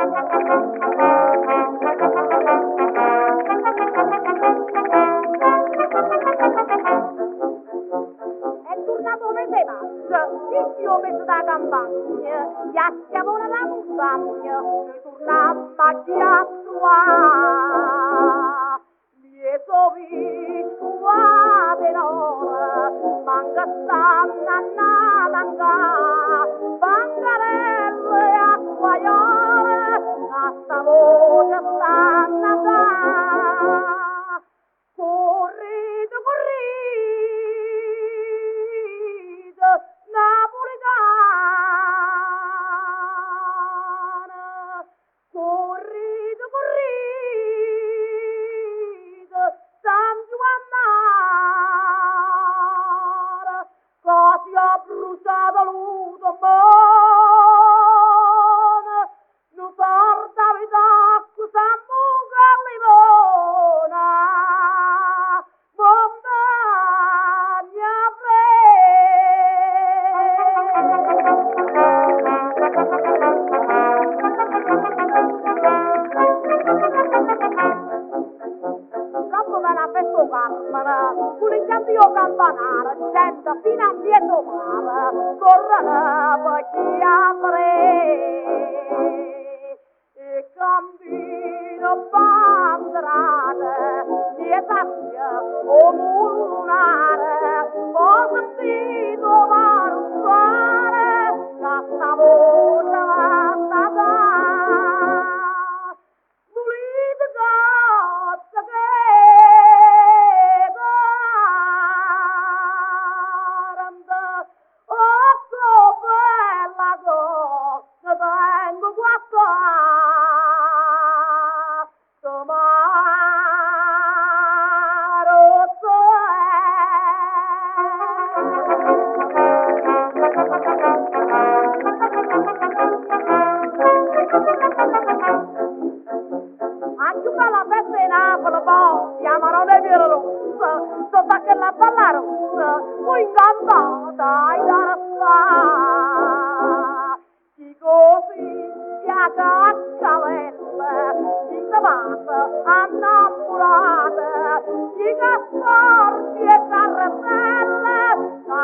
È turnato 'o mese 'e maggio, chisto è 'o mese d' 'a campagna, e 'a schiavona d' 'a muntagna nuje turnammo a gghì a truvà. Mmiezo 'o vico 'a tenora, manco stanno a mancà, bancarelle e acquaiole ca sta voce stanno a dà. Currite, currite, napulitane, currite, currite, San Giuvanne a mare, ca s'è abbruciato lu timmone, nu sordo avite acqua, sammuca e limone, mo vene a Doppo vene 'a festa 'o Carmene, cu l'impianto e 'o campanaro, gente fino a 'mmiez' 'o mare correno pe gghì a verè. E cantine 'mbanderate, 'mmiez' 'a via 'o mulunaro, po' sentite 'o parrucchiano ca sta voce va a dà. Vulite cozzeche 'e taranta, oh che bella cocca tengo quatto gatte, ma rosse. A cchiù bella festa 'e Napule po' è 'a Maronna 'e Piererotta, sotto a chella bella rotta, vui 'ncantata aita restà. Chi cu 'o sisco e 'a caccavella, chi se vasa 'a 'nnammurata, chi cu 'e scorze e 'e carrettelle, ca